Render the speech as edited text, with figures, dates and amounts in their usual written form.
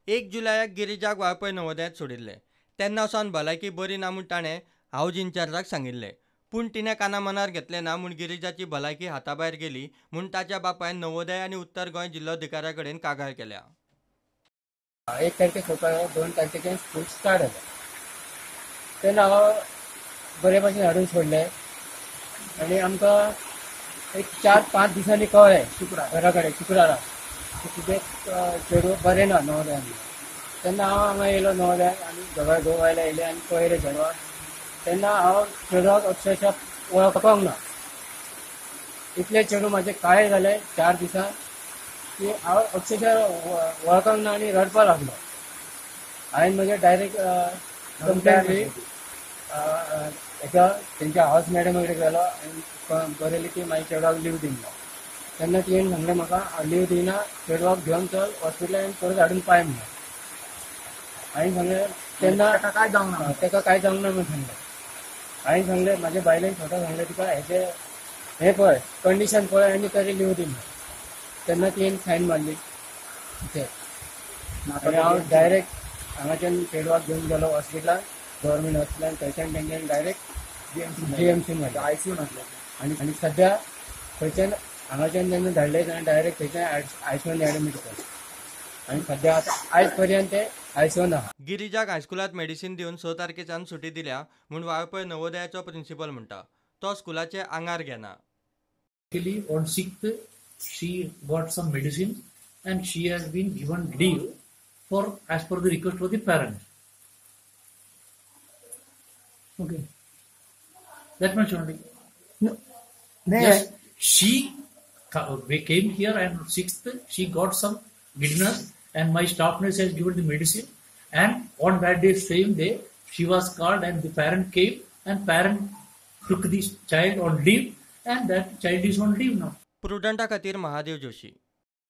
1 जुलयाक गिरिजाक वाळपय नवोदयांत सोडिल्लें. तेन्ना सावन भलायकी बरी ना म्हूण ताणें हावज इन्चार्जाक सांगिल्लें. पूण तिणें काना मनार घेतलें ना म्हूण गिरिजाची भलायकी हाताभायर गेली म्हूण ताच्या बापायन नवोदय आनी उत्तर गोंय जिल्लोधिकाऱ्या कडेन कागाळ केल्या. 1 तारखे सोंपता, 2 तारखेच्यान स्कूल स्टार्ट जालें. तेन्ना हांव बरे भाशेन हाडून सोडलें आनी आमकां एक 4-5 दिसांनी कळ्ळें घरा कडेन शुक्रारा की तुजें चेडूं बरें ना नवोदयान. तेन्ना हांव हांगा येयलो नवोदयान आनी घोव बायलां येयले आनी पळयलें चेडवाक. तेन्ना हांव चेडवाक अक्षरशः वळखूंक ना. इतलें चेडूं म्हाजें काळें जालें 4 दिसां की हांव अक्षरशः वळखूंक ना आनी रडपाक लागलो. हांवें म्हजें डायरेक्ट कंप्लेन दिली. हेका तेंच्या हावस मॅडमा कडेन गेलो आनी बरयलें की म्हाज्या चेडवाक लीव दी म्हणून. तेन्ना तिणें सांगलें म्हाका लीव दिना, चेडवाक घेवन चल हॉस्पिटलान परत हाडून पाय म्हणून. हांवें सांगलें तेन्ना ताका कांय जावंक ना, ताका कांय जावंक ना म्हणून सांगलें. हांवें सांगलें म्हाज्या बायलेन स्वता सांगलें तिका हेचें हें पळय कंडिशन पळय आनी तरी लीव दी म्हणून. तेन्ना तिणें सायन मारली ते आनी हांव डायरेक्ट हांगाच्यान चेडवाक घेवन गेलो हॉस्पिटलान, गव्हर्मेंट हॉस्पिटलान. थंयच्यान तेंच्यान डायरेक्ट जीएमसी मारलें, आयसीयू मारलें. आनी सद्या थंयच्यान हांगाच्यान जेन्ना धाडले तेन्ना डायरेक्ट थंयच्यान आयसीयून एडमीट केलें आनी सद्या आतां आयज पर्यंत ते आयसीयून आहा. गिरिजाक हायस्कुलांत मेडिसीन दिवन 6 तारखेच्यान सुटी दिल्या म्हूण वाळपय नवोदयाचो प्रिन्सिपल म्हणटा. तो स्कुलाचे आंगार घेना. Actually, on 6th she got some medicine and she has been given leave for as per the request of the parents. Okay. That much only. No. Yes, she we came here and 6th she got some giddiness and my staff nurse has given the medicine, and on that day, same day, she was called and the parent came and parent took the child on leave and that child is on leave now. प्रुडंटा खातीर महादेव जोशी.